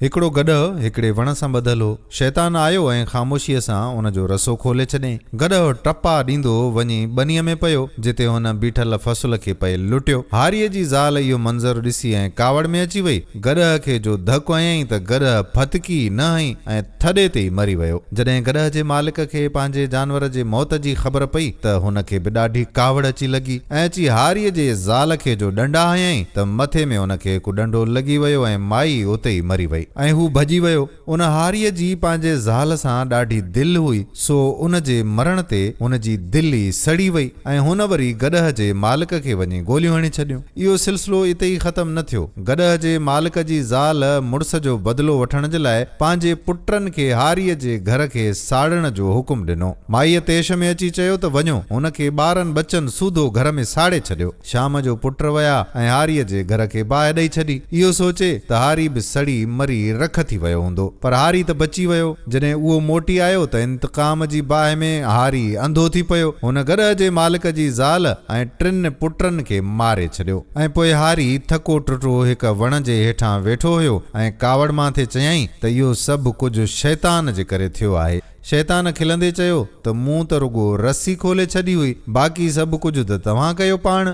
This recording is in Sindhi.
هڪڙو گڏهه هڪڙي وڻ سان ٻڌل هو. شيطان آيو ۽ خاموشيء سان ان جو رسو کولي ڇڏيائين. گڏهه ٽپا ڏيندو وڃي ٻنيء ۾ پيو، جتي هن بيٺل فصل کي پئي لٽيو. هاريء جي زال اهو منظر ڏسي ۽ ڪاوڙ ۾ اچي وئي. گڏهه کي جو ڌڪ هنيائين ته گڏهه ڦٿڪي نه هنئي ۽ ٿڏي تي ئي مري ويو. جڏهن گڏهه جي مالڪ کي پنهنجي جانور جي موت جي خبر پئي ته هن کي به ڏاڍي ڪاوڙ اچي لڳي ۽ اچي هاريء جي زال کي جو ڏنڊا هنيائين ته مٿي ۾ هن کي هڪ ڏنڊو لڳي ويو ۽ مائي اتي ئي مري وئي ۽ هو ڀڄي ويو. ان هاريء جي پنهنجي زال سان ڏاڍي دل هئي سو ان جي مرڻ تي هن جي دل ئي سڙي وئي ۽ هن وري گڏهه جي مالڪ کي وڃي گوليون هڻي ڇڏيون. اهو سلسلو اتي ئي ختم نه ٿيو. گڏهه جي مالڪ جي زال مڙس جو بدلو وٺڻ جي لاء پنهنجي پٽن کي هاريء جي گهر کي ساڙڻ جو حڪم ڏنو. مائيء طيش ۾ اچي چيو ته وڃو، هن کي ٻارن ٻچن سوڌو گهر ۾ ساڙي ڇڏيو. شام جو پٽ ويا ۽ هاريء جي گهر کي باهه ڏئي ڇڏي. اهو سوچي ته هاري به سڙي مري رک ٿي ويو هوندو. پر هاري ته بچي ويو. جڏهن اهو موٽي آيو ته انتقام جي باهه ۾ هاري انڌو ٿي پيو. هن گڏهه جي مالڪ جي زال ۽ ٽن پٽن کي ماري ڇڏيو. ۽ پوء هاري ٿڪو ٽٽو هڪ وڻ جي هيٺان ويٺو هيو ۽ ڪاوڙ مان ٿي چيائين ته اهو سڀ ڪجهه شيطان جي ڪري ٿيو آهي. شيطان کلندي چيو ته مون ته رڳو رسي کولي ڇڏي هئي، باقي سڀ ڪجهه ته توهان ڪيو پاڻ.